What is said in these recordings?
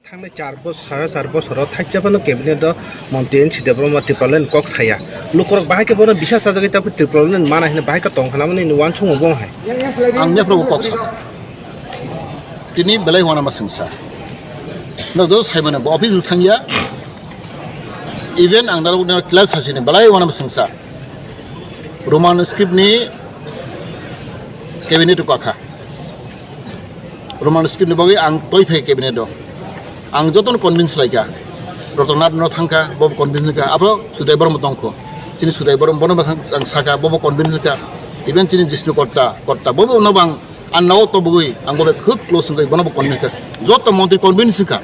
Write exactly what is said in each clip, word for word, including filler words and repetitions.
Thangnai char bosor, sara char bosoro thaisa phano cabinet o montri N C Debbarma Tipraland kok saya. Lukurok bahai khe bono bisas chajagwi tabuk Tipraland mana hino bahai khe tong hwnamani uansukmung bo hai. Ang yaphro bo kok sa. Tini belai uanama sengsa. No do saimano bo office bo thangya. Even ang naro no class hasini belai uanama sengsa. Roman script ni cabinet ko akha. Roman script ni bagwi ang toi phai cabinet o. Ang jotono convince lai kha. Rotongnath no thang kha, bo convince kha. Abo Sudai Borom tong kho. Chini Sudai Borom bono ang saka, bo convince kha. Even chini Jishnu Kotta, Kotta bo no bang ang nao to bugwi ang bo khuk close wngwi bono bo convince kha. Joto montri convince kha.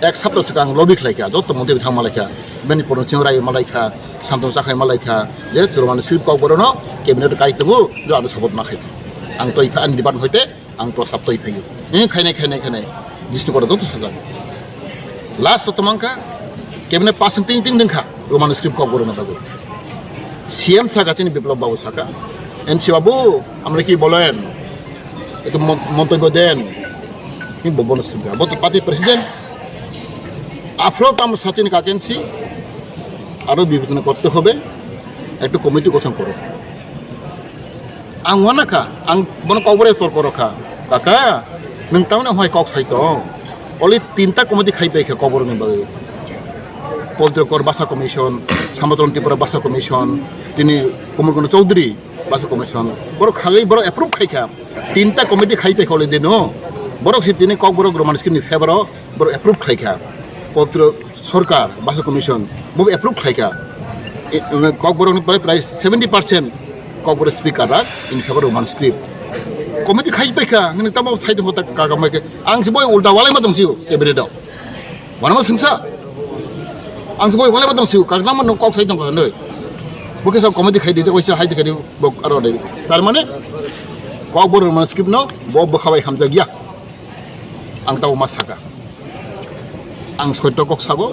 Ek sapta swkang lobby khlai kha, joto montri thang malai kha. Bini porno ching rai malai kha, samtong chakhai malai kha. Je churumani script kok borono cabinet kai tongo, jo ano support ma khai. Ang toi pha ani department hoite ang prosap toi phaio. Eh, khainai, khainai, khainai. Jisni kora joto sajak. Last o tomang kha cabinet pass ting ting ding kha, Roman script kok borono bagwi. C M saka chini Biplab Babu saka, N C Babu, amne ki bolen? Ekটু মন-, মন্তব্য দেন। কিন্তু ববন সিংহ, বলতে party president, Afro তাম সাচিন কাকেনসি, আরো বিবেচনা করতে হবে, একটু কমিটি গঠন করো। Ang wana kha, ang bono kokbore tor koro kha, kaka, nwng tamni hoi kok sai tong? Oli tinta committee khai pai kha kokborokni bagwi. Pontokor Basa Commission, Samotron Tripura Basa Commission, tini Komol Kono Chowdhury, Basa Commission, borok khagwi borok approve khai kha. Tinta committee khai paikha already no. Borok se tini kokborok Roman script ni favor o borok approve khai kha. Potro Sorkar Basa Commission bo approve khai kha. E, kokborok ni prai prai seventy percent kokborok speaker rak in favor Roman script. Committee khai paikha, nini tamo side hota kaga mai khe. Ang se boi ulta walai ma tong sio, every day. Wanama sengsa. Ang se boi walai batang siu, kaknang mano kok sai tong kha noi. Bo khe sa comedy khai di, tei waisa hai di khai di, bo aro dai. Tar mane, kok bo rwmani script no, bo bwkha bai hamjak ya. Ang tabo ma saka. Ang soito kok sago,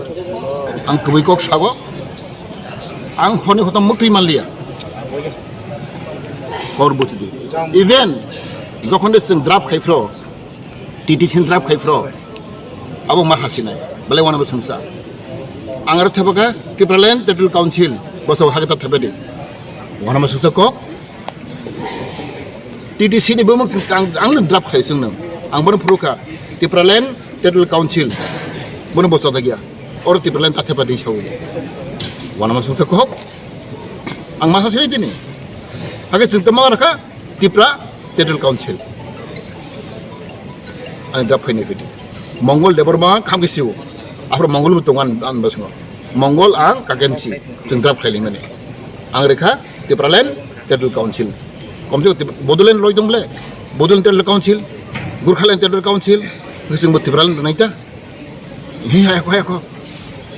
ang kwbwi kok sago. Ang honi hotam mukri manliya. Kor buchidi. Even, jokhon de seng draft khai phro, T T C ni draft khai phro, abo ma hasinai, belai wanama sengsa. Ang aro thepakha Tipraland Territorial Council, boso hake ta thepa di. Wanama sengsa kok. T T C ni bumung ang, ang draft khai sung nang. Ang bono phuru kha Tipraland Territorial Council. Bono bocha dagya. Oro Tipraland ta thepa di sawi. Wanama sengsa kok. Ang ma hasinai tini. Hake chwng tama rakha. Tipra Territorial Council. Ani draft phainai phaidi. Mongol Debbarma khamkhe sio. Aphro Mongol bo tongo ani, ani bwskango. Mongol ang kakensi. Chwng draft khailai mani. Ang rekha Tipraland Territorial Council. Komse kom Tip-, Bodoland loi tong ble. Bodoland Territorial Council. Gurkhaland Territorial Council. Chwngbo Tipraland rwnai ta. Hi, hai ko, hai ko.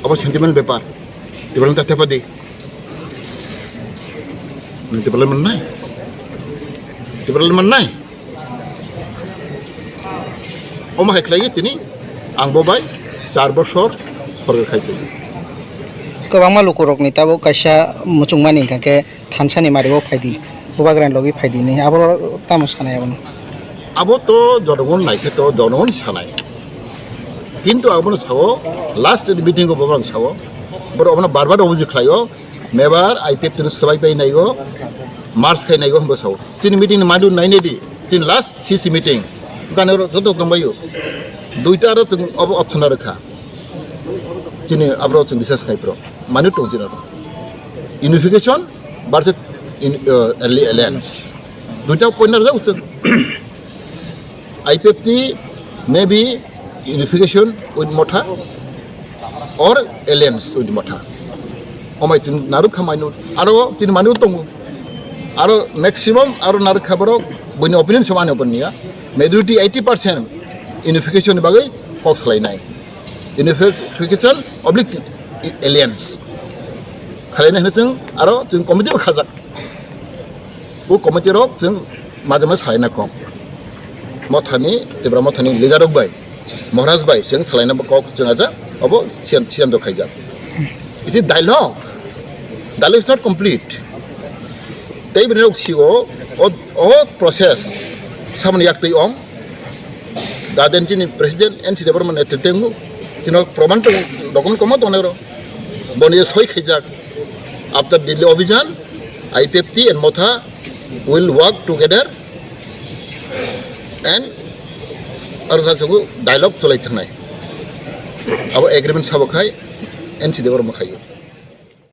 Abo sentiment bepar. Tipraland ta thepa di. Nang Tipraland mannai? Tipraland mannai? Omo hai khlaiwi tini ang bo bai char bosor sorkar khai tong. Kwbangma lukurokni tabuk kaisa muchungmani hwnkha khe thansani mario phaidi, bubagrani logi phaidi hinwi abo tamo sanai abono? Abo to jonogon naikhe to jonogon sanai. Kintu abono sao, last meeting o bobrang sao, borok abono bar bar obuji khlaio, mebar I P F T no swbai pai naigo, March khai naigo hwnba sao. Chini meeting ni madu nainai di, chini last C C meeting. Gana ro joto tongbaio. Duita aro chwng obo option aro kha. Chini abro chwng discuss khai pro. Manu tong chini aro. Unification versus in, uh, alli-, alliance. Duita point aro chwng. I P F T maybe unification with Motha or alliance with Motha. Omai tin naruk kha manu, aro tin manu tongo. Aro maximum aro naruk kha borok, buini opinion sama ani opinion ya. Majority eighty percent unification ni bagwi kok salainai. Unification oblique alliance. Khalainai hwnwi chwng aro chwng committee bo khajak. O committee rok chwng majama salaina kok. Mothani, Tipra Mothani leader rok bai, Maharaj bai chwng salaina bo kok chwng aja, obo siyan, siyan do khaijak. It is dialogue. Dialogue is not complete. Tei bini rok sio, o, o process samani yak twi ong. Daden chini president N C Debbarma netrite wngo. Chino proman tong, document kwma tongnai oro. Boni soi khaijak. After Delhi Abhijan, I P F T and Motha will work together and aro sa chungo dialogue cholai thangnai. Abo agreement sabo khai N C Debbarma khaio.